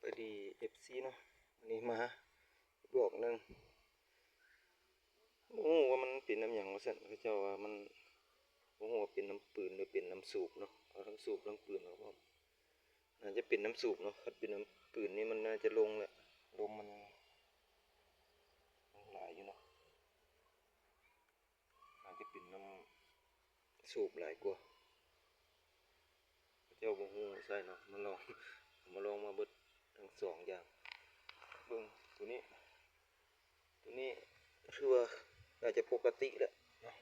ສະບາຍດີ ເອັຟຊີ ເນາະ ນີ້ມາບອກໜຶ່ງ ບໍ່ຮູ້ວ່າມັນເປັນນຳຫຍັງວ່າຊັ້ນ ເຂົາເຈົ້າວ່າມັນ ບໍ່ຮູ້ວ່າເປັນນຳປືນ ຫຼື ເປັນນຳສູບເນາະ ເອົາທັງສູບທັງປືນເອົາພ້ອມ ໜ້າຈະເປັນນຳສູບເນາະ ຄັນເປັນນຳປືນນີ້ມັນໜ້າຈະລົງແຫຼະ ລົມມັນ ມັນຫຼາຍຢູ່ເນາະ ໜ້າຈະເປັນນຳສູບຫຼາຍກວ່າ ເຂົາເຈົ້າບໍ່ຮູ້ໃຊ້ເນາະ ມາລອງ ມາລອງມາເບິດທັງສອງຢ່າງ ເບິ່ງໂຕນີ້ ໂຕນີ້ຄືວ່າໜ້າຈະປົກກະຕິແຫຼະເນາະ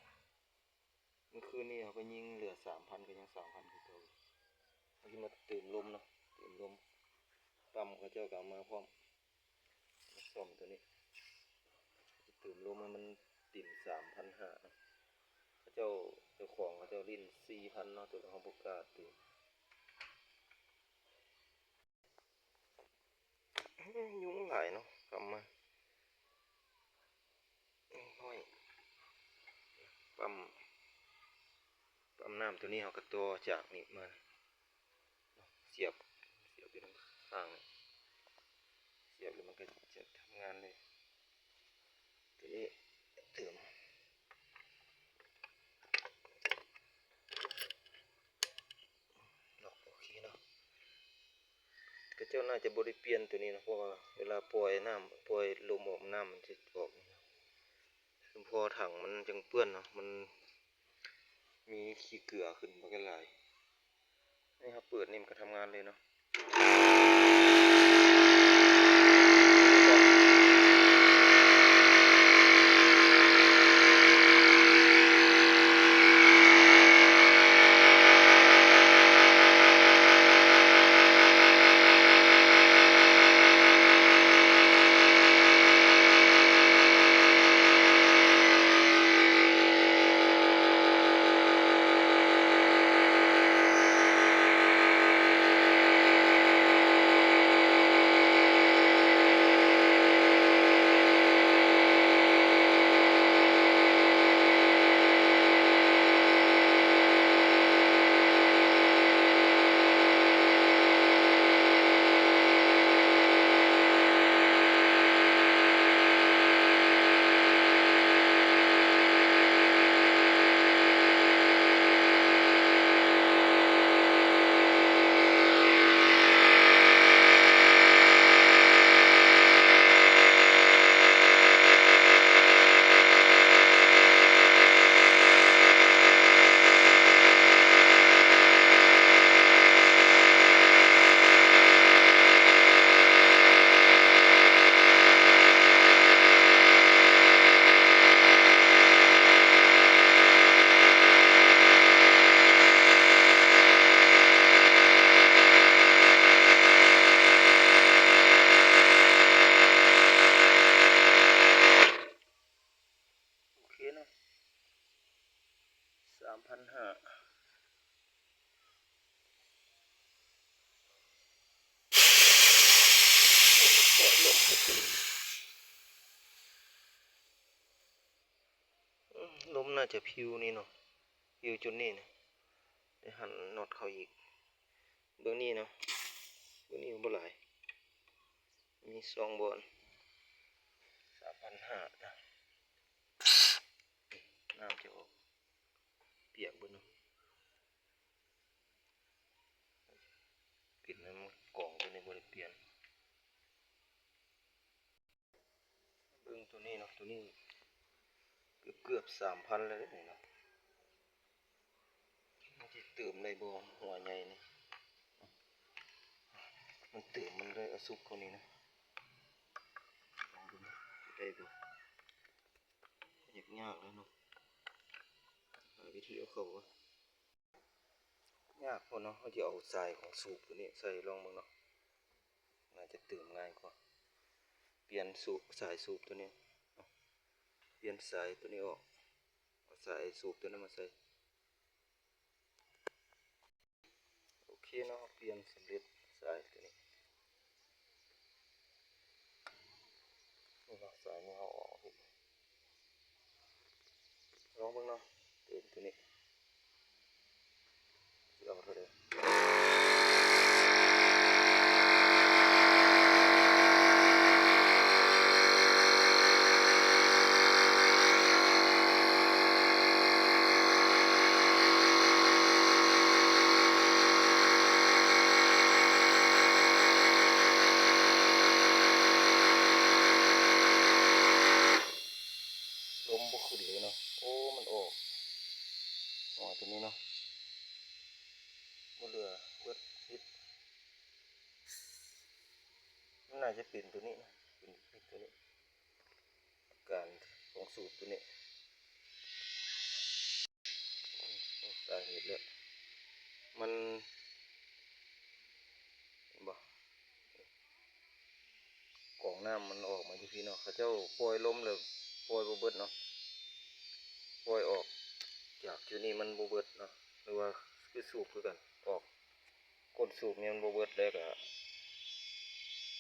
ມື້ຄືນນີ້ເຮົາກໍຍິງເຫຼືອສາມພັນ ກໍຍັງສາມພັນຄືເກົ່າ ເຮົາຊິມາເຕີມລົມເນາະ ເຕີມລົມ ປ້ຳເຂົາເຈົ້າກໍເອົາມາພ້ອມ ມາສ້ອມໂຕນີ້ ເຕີມລົມໃຫ້ມັນເຕັມສາມພັນຫ້າເນາະ ເຂົາເຈົ້າ ເຈົ້າຂອງເຂົາເຈົ້າຫຼິ້ນສີ່ພັນເນາະ ໂຕເຮົາບໍ່ກ້າເຕີມ ຍຸງຫຼາຍເນາະ ກຳມາ ໂອ້ຍ ປ້ຳ ປ້ຳນ້ຳໂຕນີ້ເຮົາກໍຕໍ່ຈາກນີ້ມາ ສຽບ ສຽບຢູ່ທາງຂ້າງນີ້ ສຽບແລ້ວມັນກໍຈະທຳງານເລີຍ ໂຕນີ້ເຕີມ ລັອກ ໂອເຄເນາະ ເຂົາເຈົ້າໜ້າຈະບໍ່ໄດ້ປ່ຽນໂຕນີ້ເນາະ ເພາະວ່າເວລາປ່ອຍນ້ຳ ປ່ອຍລົມອອກ ນ້ຳມັນຊິອອກ ເພາະຖັງມັນຈັ່ງເປື້ອນເນາະ ມັນມີຂີ້ເກືອຂຶ້ນບັກຫຼາຍ ນີ້ເຮົາເປີດນີ້ມັນກໍທຳງານເລີຍເນາະ. ໂອເຄເນາະ ສາມພັນຫ້າ ລົມໜ້າຈະພິວນີ້ເນາະ ພິວຈຸດນີ້ນະ ໄດ້ຫັນນັອດເຂົ້າອີກ ເບິ່ງນີ້ເນາະ ເບິ່ງນີ້ບໍ່ຫຼາຍ ມີສອງບ່ອນ ສາມພັນຫ້ານະ ນ້ຳຈະອອກ ປຽກເບິດເນາະ ປິດໃຫ້ມັນກອງໂຕນີ້ ບໍ່ໄດ້ປ່ຽນ ເບິ່ງໂຕນີ້ເນາະ ໂຕນີ້ເກືອບໆ ສາມພັນແລ້ວເດ້ນີ້ເນາະ ມັນຊິເຕີມໄດ້ບໍ່ ຫົວໃຫຍ່ນີ້ ມັນເຕີມ ມັນໄດ້ເອົາສຸກເຂົ້ານີ້ນະ ລອງເບິ່ງ ຊິໄດ້ບໍ່ ຍາກໆ ແລ້ວເນາະ ຫາວິທີເອົາເຂົ້າ ຍາກໂພດເນາະ ເຮົາຈະເອົາສາຍຂອງສູບໂຕນີ້ໃສ່ລອງເບິ່ງເນາະ ໜ້າຈະຕື່ມງ່າຍກວ່າ ປ່ຽນສູບ ສາຍສູບໂຕນີ້ ປ່ຽນສາຍໂຕນີ້ອອກ ເອົາສາຍສູບໂຕນັ້ນມາໃສ່ ໂອເຄເນາະ ປ່ຽນສຳເລັດສາຍໂຕນີ້ ນີ້ເນາະ ສາຍນີ້ເຮົາເອົາອອກ ລອງເບິ່ງເນາະ ເຕີມໂຕນີ້ ຊິເອົາເທົ່າໃດ. ຂຶ້ນເລີຍເນາະ. ໂອ້ ມັນອອກຫົວໂຕນີ້ເນາະ ບໍ່ເຫຼືອເບິດ ຜິດ ມັນໜ້າຈະເປັນໂຕນີ້ເນາະ ເປັນຜິດໂຕນີ້ ອາການຂອງສູບໂຕນີ້. ສາເຫດແລ້ວ ມັນ ເຫັນບໍ່? ກອງນ້ຳມັນອອກມາຢູ່ພີ້ເນາະ ເຂົາເຈົ້າປ່ອຍລົມແລ້ວປ່ອຍບໍ່ເບິດເນາະ ປ່ອຍອອກຈາກຈຸດນີ້ມັນບໍ່ເບິດເນາະ ຫຼືວ່າຄືສູບຄືກັນ ອອກ ກົ້ນສູບນີ້ມັນບໍ່ເບິດ ແລ້ວກະ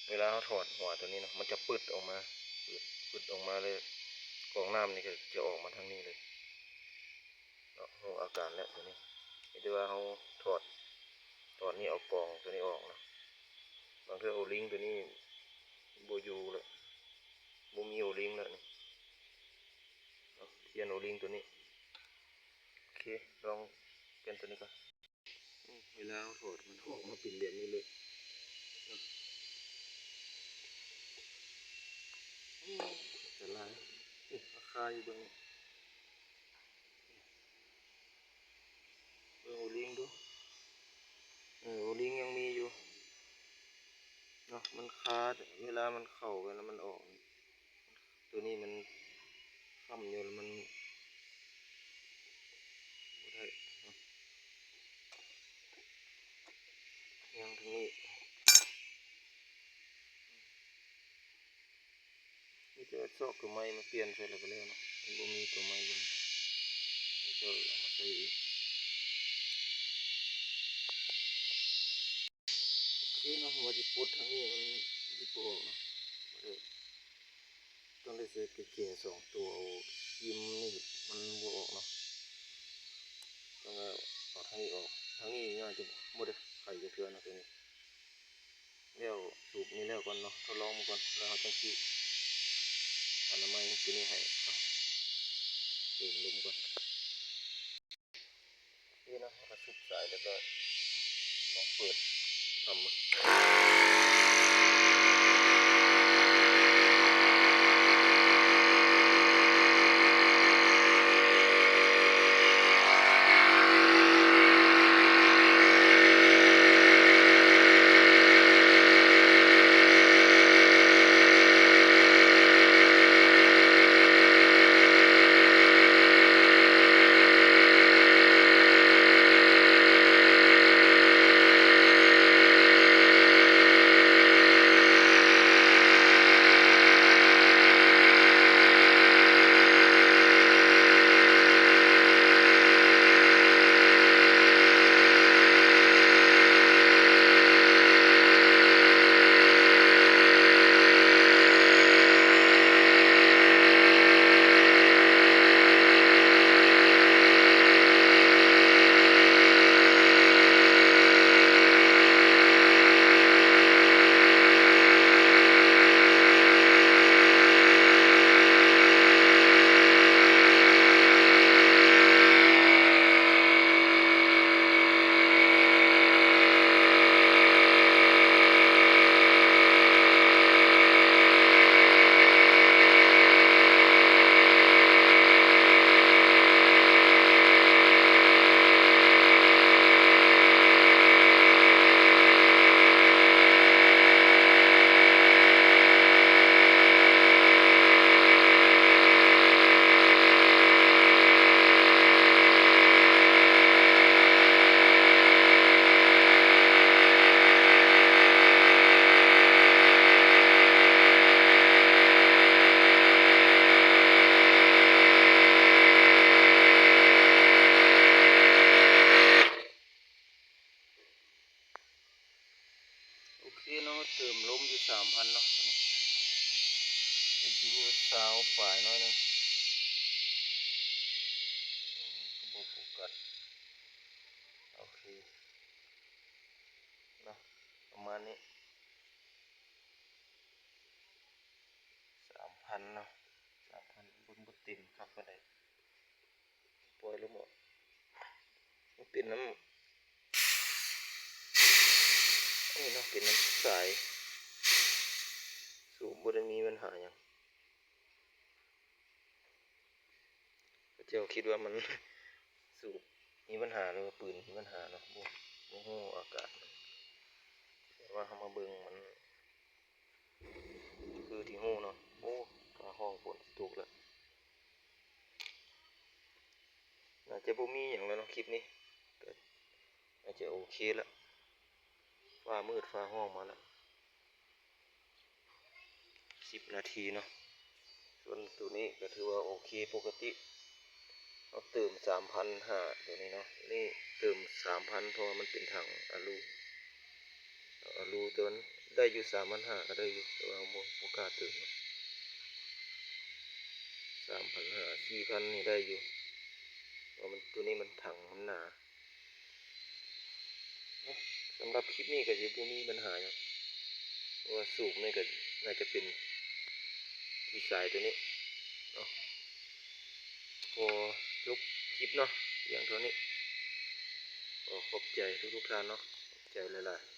ເວລາເຮົາຖອດຫົວໂຕນີ້ເນາະ ມັນຈະປຶດອອກມາ ປຶດ ປຶດອອກມາເລີຍ ກອງນ້ຳນີ້ກະຈະອອກມາທາງນີ້ເລີຍເນາະ. ຮູ້ອາການແລ້ວໂຕນີ້ ມີແຕ່ວ່າເຮົາຖອດ ຖອດນີ້ເອົາກອງໂຕນີ້ອອກເນາະ. ບາງເທື່ອໂອລິງໂຕນີ້ບໍ່ຢູ່ແລ້ວ ບໍ່ມີໂອລິງແລ້ວນີ້ເນາະ ປ່ຽນໂອລິງໂຕນີ້. ໂອເຄ ລອງປ່ຽນໂຕນີ້ກ່ອນ. ອືມ ເວລາເຮົາຖອດມັນອອກມາເປັນແບບນີ້ເລີຍ. ອືມ ອືມ ອັນຕະລາຍ. ນີ້ ລາຄາຢູ່ເບິ່ງນີ້ ເບິ່ງໂອລິງດູ. ເອີ ໂອລິງຍັງມີຢູ່ເນາະ ມັນຄາ ເວລາມັນເຂົ້າໄປແລ້ວມັນອອກ. ໂຕນີ້ມັນຄ້ຳຢູ່ ແລ້ວມັນບໍ່ໄດ້ເນາະ. ຍັງທາງນີ້ ມີແຕ່ຊອກໂຕໃໝ່ມາປ່ຽນໃສ່ແລ້ວກະແລ້ວເນາະ ມັນບໍ່ມີໂຕໃໝ່ຢູ່ນີ້ ເຂົາເຈົ້າເອົາມາໃສ່ອີກ. ໂອເຄເນາະ ວ່າຊິປົດທາງນີ້ມັນຊິບໍ່ອອກເນາະ ຕ້ອງໄດ້ໃສ່ກາງເກງສອງໂຕ ເອົາຄີມໜີບມັນບໍ່ອອກເນາະ ຕ້ອງເອົາທາງນີ້ອອກ. ທາງນີ້ໜ້າຈະບໍ່ໄດ້ໄຂຈັກເທື່ອເນາະ ໂຕນີ້. ແລ້ວສູບນີ້ແລ້ວກ່ອນເນາະ ທົດລອງເບິ່ງກ່ອນ ແລ້ວເຮົາຈັ່ງຊິອະນາໄມໂຕນີ້ໃຫ້ ເຕີມລົມກ່ອນ. ນີ້ເນາະ ເຮົາກະສູບສາຍຮຽບຮ້ອຍ ລອງເປີດທຳເບິ່ງ. ໂອເຄເນາະ ເຕີມລົມຢູ່ສາມພັນເນາະ ຕອນນີ້ ເຮັດຢູ່ຊາວປາຍໜ້ອຍໜຶ່ງ ອືມ ກະບໍ່ໂຟກັດ. ໂອເຄເນາະ ປະມານນີ້ ສາມພັນເນາະ ສາມພັນ ເບິ່ງບໍ່ເຕັມຄັກປານໃດ. ປ່ອຍລົງເນາະ ມັນເປັນນຳ ນີ້ເນາະ ເປັນນຳສາຍສູບ ບໍ່ໄດ້ມີບັນຫາຫຍັງ. ດຽວຄິດວ່າມັນສູບມີບັນຫາ ຫຼືວ່າປືນມີບັນຫາເນາະ ບໍ່ ບໍ່ຮູ້ອາການມັນ ແຕ່ວ່າເຮົາມາເບິ່ງມັນ ຄືທີ່ຮູ້ເນາະ ໂອ້ ຟ້າຮ້ອງ ຝົນຊິຕົກແລ້ວ ໜ້າຈະບໍ່ມີຫຍັງແລ້ວເນາະ ຄລິບນີ້ ກໍໜ້າຈະໂອເຄແລ້ວ ຟ້າມືດ ຟ້າຮ້ອງມາແລ້ວ ສິບນາທີເນາະ ສ່ວນໂຕນີ້ກໍຖືວ່າໂອເຄປົກກະຕິ ເຮົາເຕີມສາມພັນຫ້າ ໂຕນີ້ເນາະ ນີ້ເຕີມສາມພັນ ເພາະວ່າມັນເປັນຖັງອາລູ ອາລູ ແຕ່ມັນໄດ້ຢູ່ ສາມພັນຫ້າ ກໍໄດ້ຢູ່ ແຕ່ວ່າເຮົາບໍ່ ບໍ່ກ້າເຕີມເນາະ ສາມພັນຫ້າ ສີ່ພັນນີ້ໄດ້ຢູ່ ເພາະວ່າມັນ ໂຕນີ້ມັນຖັງມັນໜາ. ສຳລັບຄລິບນີ້ກໍຊິບໍ່ມີບັນຫາຫຍັງ ເພາະວ່າສູບນີ້ກໍໜ້າຈະເປັນທີ່ສາຍໂຕນີ້ເນາະ ກໍຈົບຄລິບເນາະ ພຽງເທົ່ານີ້ ກໍຂອບໃຈທຸກໆທ່ານເນາະ ຂອບໃຈຫຼາຍໆ.